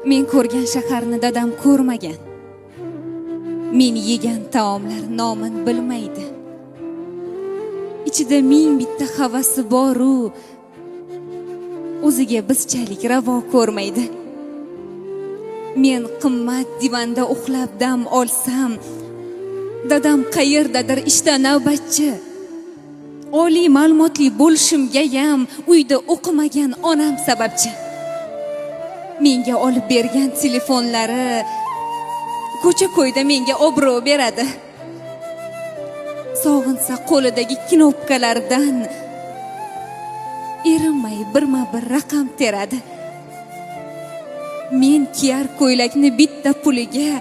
Men ko'rgan shaharni dadam ko'rmagan. Men yegan taomlar nomin bilmaydi. Ichida ming bitta havasi bor-u, o'ziga bizchalik ravo ko'rmaydi. Men qimmat divanda uxlab dam olsam, dadam qayerdadir ishda navbatchi. Oliy ma'lumotli bo'lishimgayam uyda o'qimagan onam sababchi. Menga olib bergan telefonlari ko'cha ko'yda menga obro' beradi. Sog'insa, qo'lidagi knopkalardan erinmay birma bir raqam teradi. Men kiyar ko'ylakni bitta puliga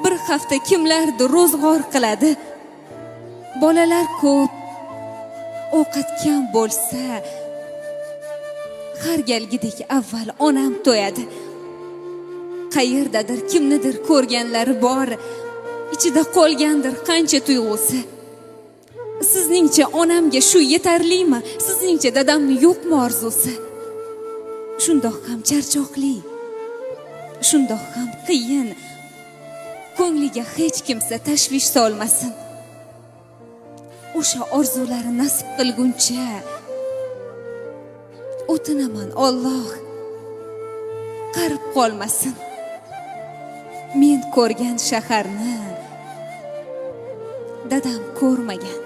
bir hafta kimlardir ro'zg'or qiladi. Bolalar ko'p, ovqat kam bo'lsa, har galgidek avval onam to'yadi. Qayerdadir kimnidir ko'rganlari bor, ichida qolgandir qancha tuyg'usi. Sizningcha onamga shu yetarlimi? Sizningcha dadamni yo'qmi orzusi? Shundoq ham charchoqli, shundoq ham qiyin. Ko'ngliga hech kimsa tashvish solmasin. O'sha orzulari nasib qilguncha o'tinaman, Olloh qarib qolmasin. Men ko'rgan shaharni dadam ko'rmagan.